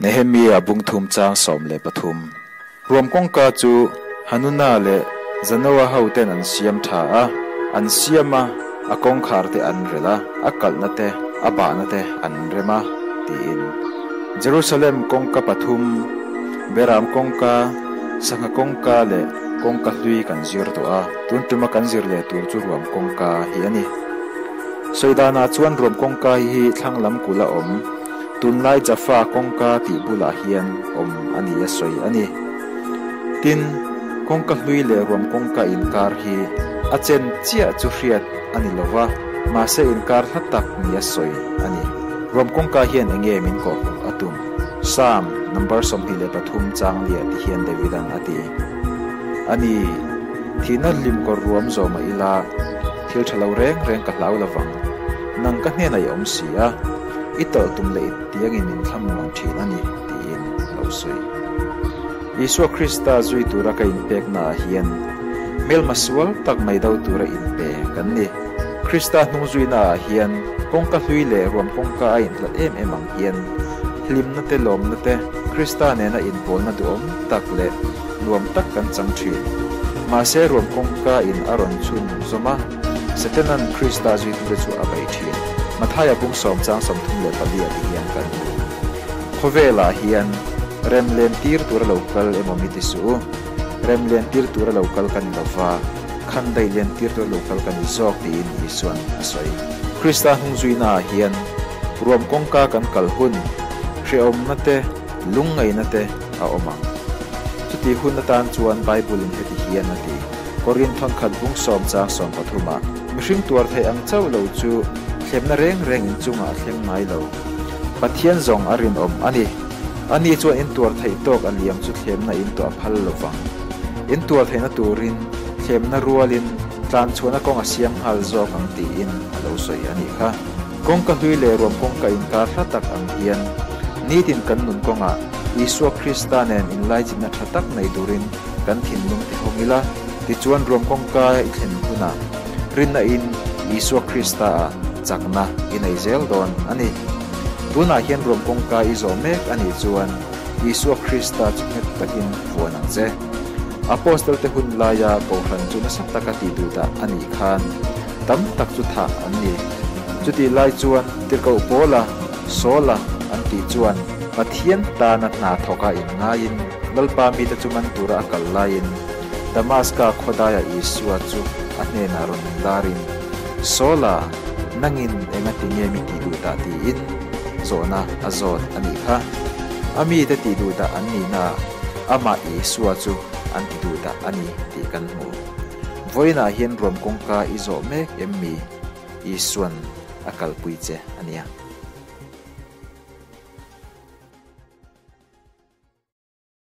Nehemia bung thum chang 13. Ruam kawngka chu Hanuna leh Zanoa hoten an siam tha a, an siam a, a kawngkhar te an rel a, a kalhna te, a bahna te an rem a, tiin. Jerusalem kawngka pathum, Beram kawngka, Sangha kawngka leh kawngka hlui kan zir tawh a, tun tuma kan zir leh tur chu ruam kawngka hi a ni. Sawidanah chuan ruam kawngka hi thlang lam kulh a awm. Tunlai Jaffa kawngka tih bulah hian awm a ni a sawi a ni. Tin, kawngka hlui leh ruam kawngka inkar hi a chen chiah chu hriat a ni lo va, mahse inkar hla tak ni a sawi a ni. Ruam kawngka hian enge min kawhhmuh a tum? Psalm number 23 chang liah ti hian David-a'n a ti a ni, Thihna hlim kawr ruam zawm a ila, thil tha lo reng reng ka hlau lovang, nang ka hnenah i awm si a. I tawlh tum leh i tiangin min thlamuan thin a ni, tiin a lo sawi. Isua Krista zui tura ka inpeknaah hian hmelma sual tak mai do tura inpe kan ni. Krista hnung zuinaah hian kawngka hlui leh ruam kawngka a inhlat em em ang hian hlimna te lawmna te Krista nena inpawlna duhawm tak leh nuam tak kan chang thin. Mahse ruam kawngka in a rawn chhun zawm a. Setanan Krista zuitute chu a bei thin. Mathaia bung sawm chang 34 ah ti hian kan hmu. Khawvelah hian rem len tir tura lo kal emaw mi ti suh u. Rem len tir tura lo kal ka ni lova, khan daih len tir tura lo kal ka ni zawk tiin Isuan a sawi. Krista hnungzuinaah hian ruam kawngka kan kal hun, hrehawmna te, lungngaihna te a awm ang. Chutih hun atan chuan Bible-in heti hian a ti. Korin thawnkhat bung sawm chang 13 ah mihring tuar theih ang chauh lo chu thlemna reng reng in chungah a thleng ngai lo. Pathian zawng a rinawm a ni. Ani chuan in tuar theih tawk a liam chu thlemna in tuah phal lo vang. In tuar theihna turin thlemna rualin tlanchhuahna kawng a siam nghal zawk ang tiin a lo sawi a nih kha. Kawngka hlui leh ruam kawngka inkar hla tak ang hian nitin kan nun kawngah Isua Krista nen inlaichinna tha tak nei turin kan thinlung ti hawng ila, tichuan ruam kawngka i thlen hunah rinna in Isua Krista ah chakna i nei zel dawn a ni. Tunah hian ruam kawngka i zawh mek a nih chuan Isua Krista chu nghet takin vuan ang che. Apostle te hun laia Kohhran chu nasa taka tih duh dah a nih khan tam tak chu thah an ni. Chutih lai chuan tirhkoh Paula, Saula an tih chuan Pathian tana hna thawka inngaiin Lalpa mite chu man tura a kal laiin Damaska khawdaia Isua chu a hnenah rawn inlarin, Saula, nangin enga ti nge mi tih duh dah? tiin zawhna a zawt a nih kha. A mite tih duh dah an nihnaah amah Isua chu an ti duh dah a ni tih kan hmu. Vawiinah hian ruam kawngka i zawh mek em mi? Isuan a kalpui che a nia.